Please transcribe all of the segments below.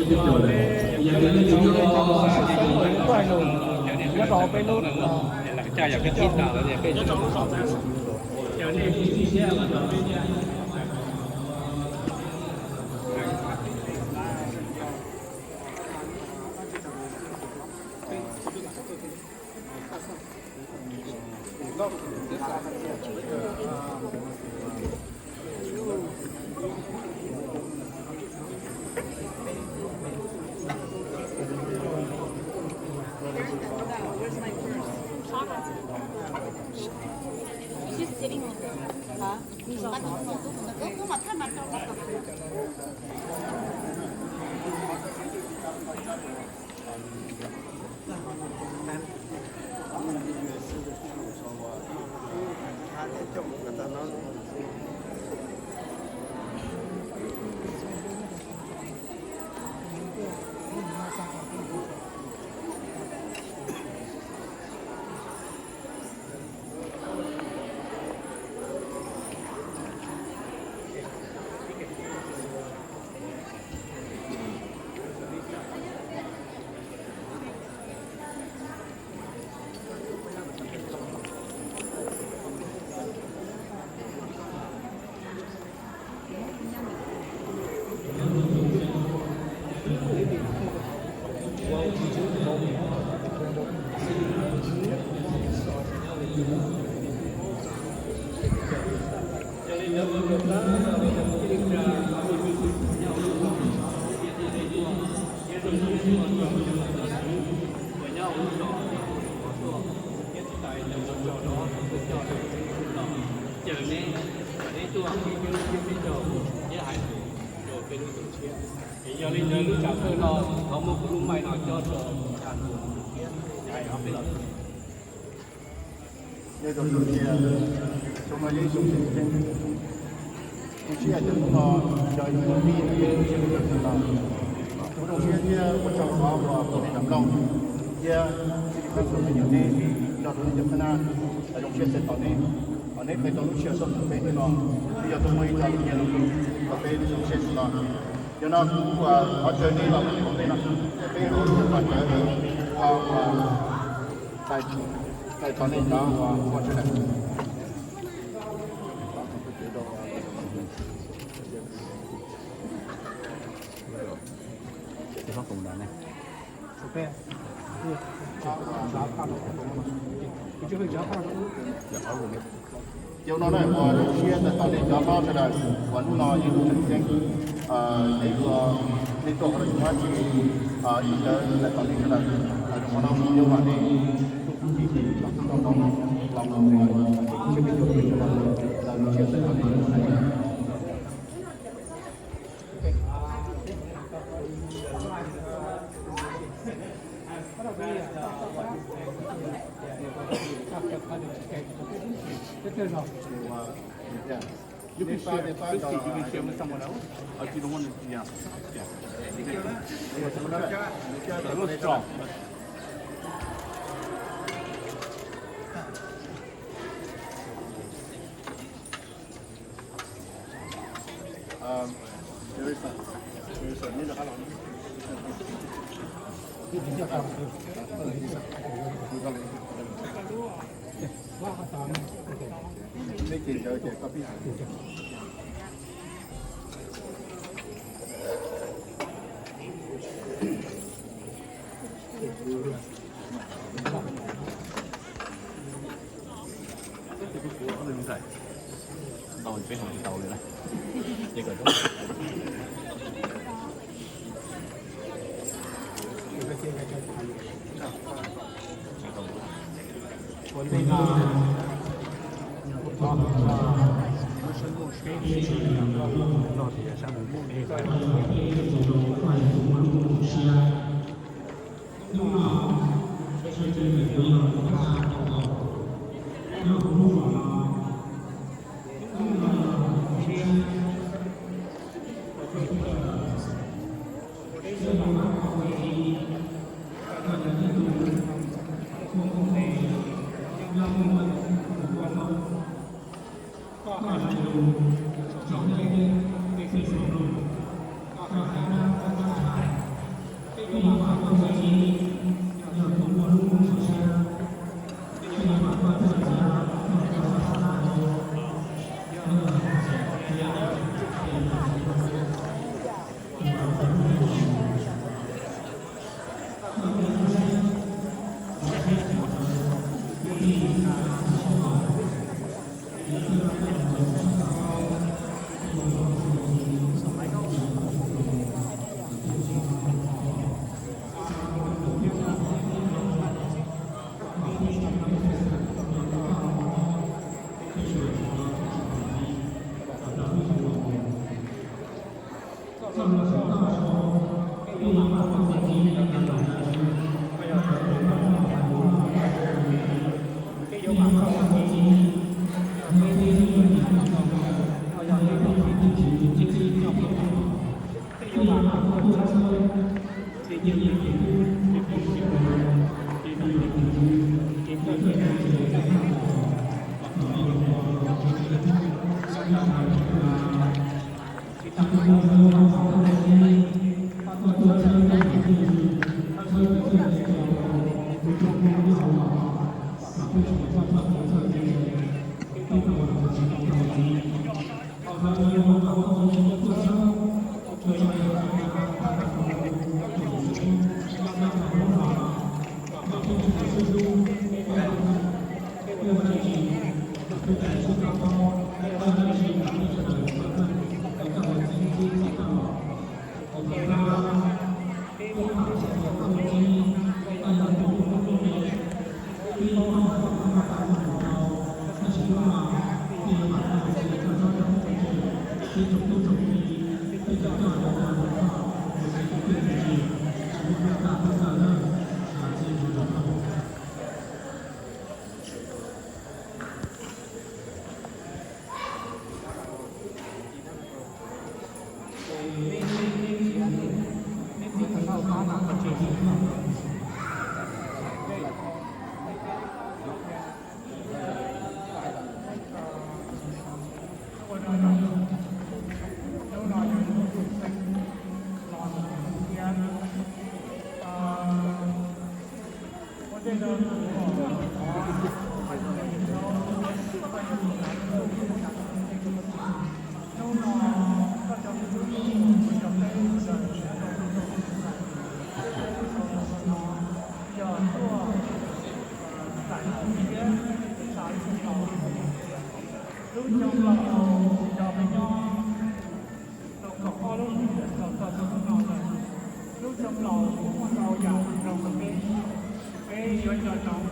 Yog tias leej twg nyob tod, nyob rau hauv peb lub, Yog li ntawd lub tsam thawj no thov muab kuv lub maij no coj rau Tshaj Ntuj thiab Yaj Hais ob peb los. Nyob rau tus ntsia, tsoom phooj ywg, kuv sim hais tias hnub no yog ib hnub pib ntawm peb lub siab peb caug xyoo no. Kuv zoo siab thiab ua tsaug qhov uas kuv niam Nram Looj thiab txiv Paj Xu me nyuam neb nrog rau nej cov xab nab, zoo siab txais tos neb, kom neb qhia tau lub sij hawm tuaj pem peb hnub no, nws yog tuaj muaj ib qho nyiaj lus rau peb lub xyoo tshiab xwb no. Yog no kuv thov caw nej los pem no, peb ua lub sij hawm pab cawv ua txais tos nej cov uas ua tsawg daim. Ces no na uas zoo siab txais tos nej cov hlob sawv daws uas hnub no yeej tseem ceeb, nej ua, nej tuaj qhov no tsis muaj dab tsi, yeej txais tos nej sawv daws. Qhov no kuv yuav vam nej txuj ci los txog hnub no los mus, siab peb caug peb caug no, zoo siab txais tos nej. You can share. Please, you can share with someone else. If you don't want to, yeah. Yeah. It's a little strong, but Lub xyoo laus tsis nco peb nyob rau kaum ob lub hlis txog txog rau hnub no lawm. Lub xyoo laus kuj muaj ntau yam zoo rau peb, peb yuav nco ntsoov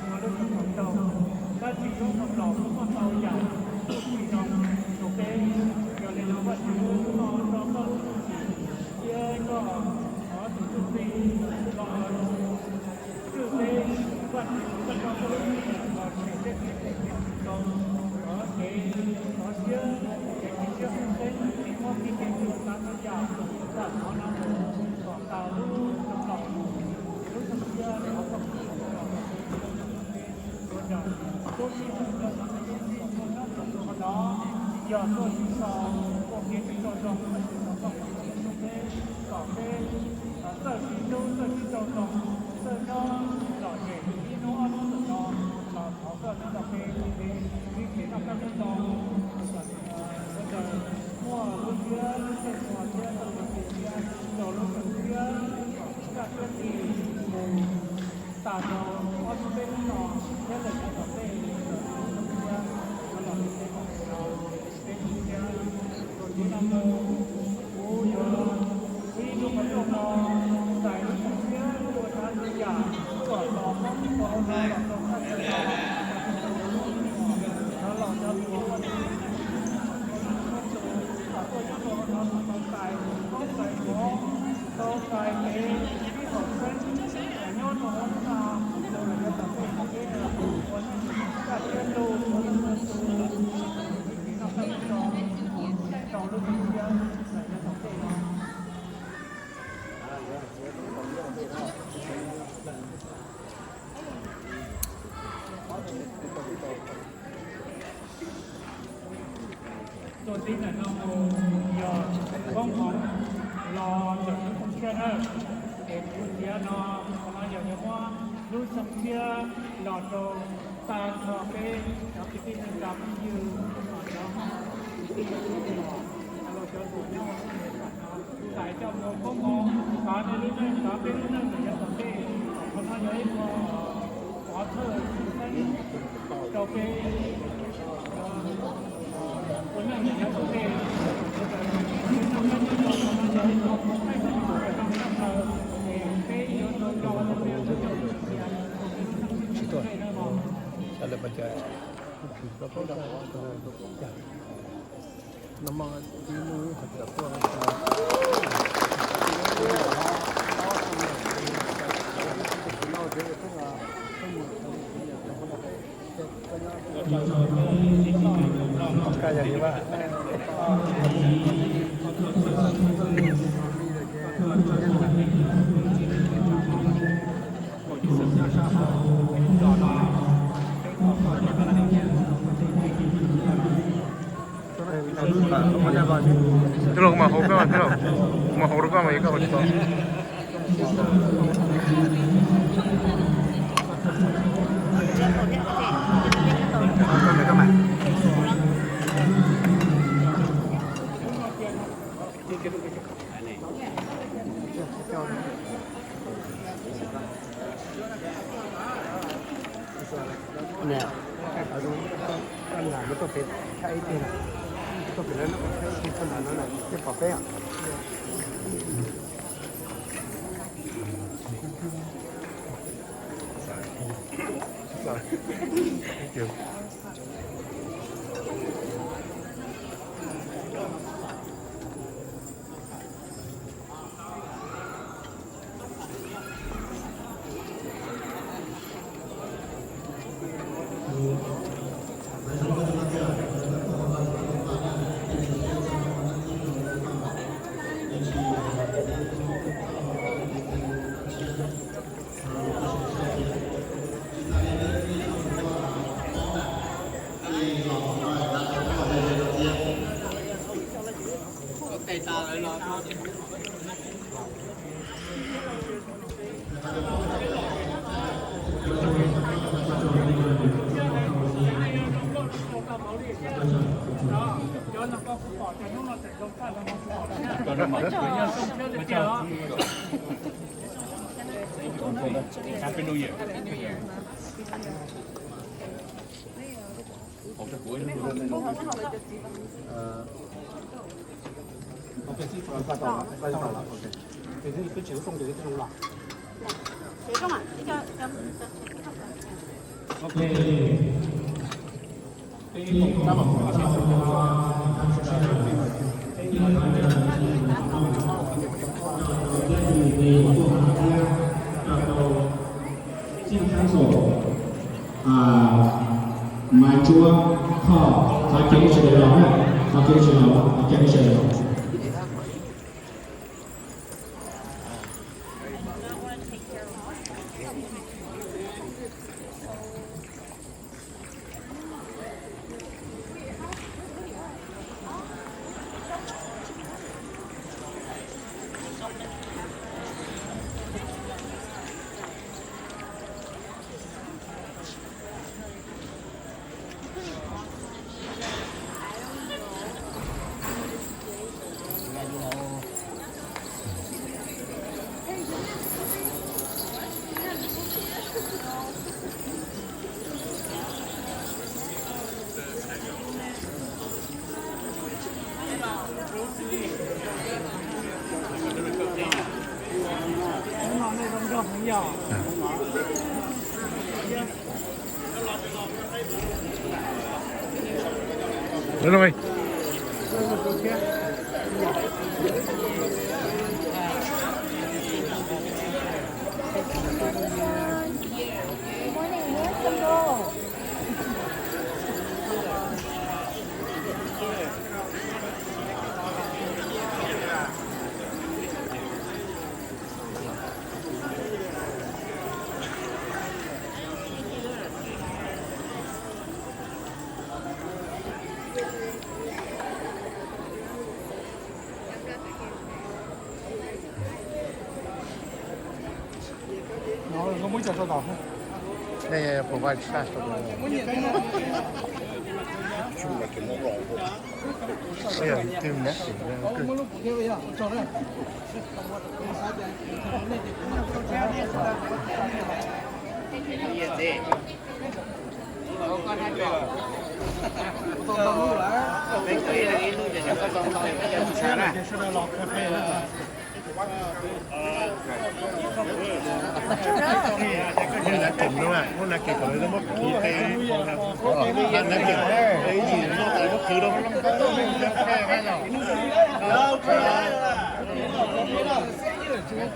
ua lub xyoo laus tau. Tab sis lub xyoo laus kuj muaj ntau yam kuj tsis zoo rau peb. Yog li no Vajtswv, hnub no rau koj lub hwj chim thiab koj qhov tus txuj ci los Twb peb Vajtswv koj tso koj lub ntiaj teb los tshem tej kev txhaum tsis zoo, qhov kev kov siab, kev cia siab hauv txheeb, kev muab txij kev ntsws, txhua yam txam hnov no mus kom tau lub xyoo laus, ces lub xyoo tshiab thov koj pab kom ua raws lub sij hawm koj txoj kev kom muaj nyob rau qhov no. Yog tuaj tsis tau ua kev tsis tau zoo, Vajtswv thov koj pab kom peb txawj sib hlub, txawj sib raug zoo, txawj nyob lom zem ib hnub ob hnub ntawm no los thov koj nrog peb, peb nrog peb noj qab nyob zoo, ua raws muaj lub siab lub ntsej muag thiab txoj kev cia siab rau lub xyoo tshiab kom kaj siab tig mus tas rau ob hnub peb hnub no thiab lawm yav tom ntej rau lub xyoo tshiab yuav los li peb mus no. Peb mus thiab, thaum ntxiv no mus, kuv yuav ib lub qhov rooj no, txais lub xyoo tshiab tuaj txhua yam, tuaj los poob rau hauv no los rau thaj chaw no, rov los cov tuaj ua tus, tuaj nyob rau hauv no tau txais koob txais hmoov, tau txais kev sib haum xeeb, nyob rau hauv no, rau lawm yav tom ntej peb ua neej kaj siab lug, ua lub xyoo tu, noj qab nyob zoo, rau lub xyoo tshiab lawm yav tom ntej no. Tuaj txij ntawm no mus yog koob hmoov los ntawm lub xyoo tshiab na, ces kuv txiav no, qhov no yog yuav muab lub xyoo tshiab los rau tag nrho peb cov kwv tij neej tsa phooj ywg uas cov kwv tij neej tsa los cov tuaj nyob ua lub txais coj mus koob hmoov, xav nws lub neej, xav peb lub neej lawm yav tom ntej. Qhov no yog ib qho pov thawj xeeb rau peb ua neej lawm yav tom ntej. Peb noj qab nyob zoo, qhov no yog ib qho pov thawj xeeb rau peb, es peb yuav tau nco rau peb lub neej tias peb lub neej tsis tuaj no. Twb los kuv mam hauv koj, twb los kuv mam hauv rau koj mas koj hauv tsis tau. Maiv Tsuab Thoj, thov ceev sawv daws los na, thov ceev sawv daws los, thov ceev sawv daws los.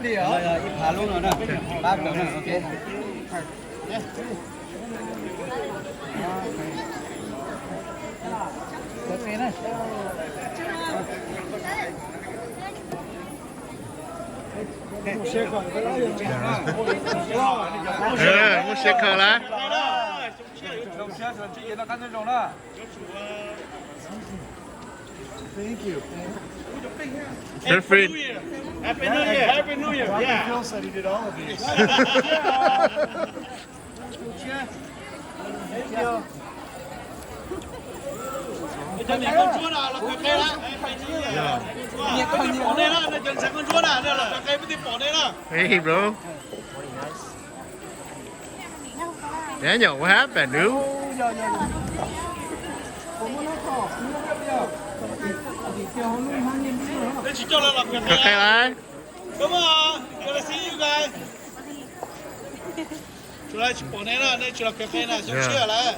Ib phav lub no na, pab plaws na, ok. Muaj siab khaws lawm. Thank you. Feel free. Happy New Year. Happy New Year. Yeah. Phil said he did all of these. Thank you. Cov niam koj ntsuab na los kawg qe na. Cov niam koj ntsuab na, cov ntxhais koj ntsuab na los kawg qe, peb twb pom nej na. Hey, bro. Daniel, what happened, dude? Tsis coj lawv los kawg qe. Come on, good to see you guys. Tsis pom nej na, nej tsis los kawg qe na, zoo siab lawm.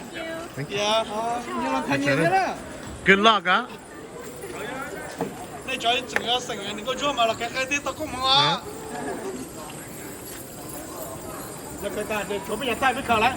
Good luck, a. Nej cov tseem yuav xeem nws nkauj ntsuab mas los kawg qe thiab tau koob hmoov os. Tshuav peb cov thaij peb khaws lawm.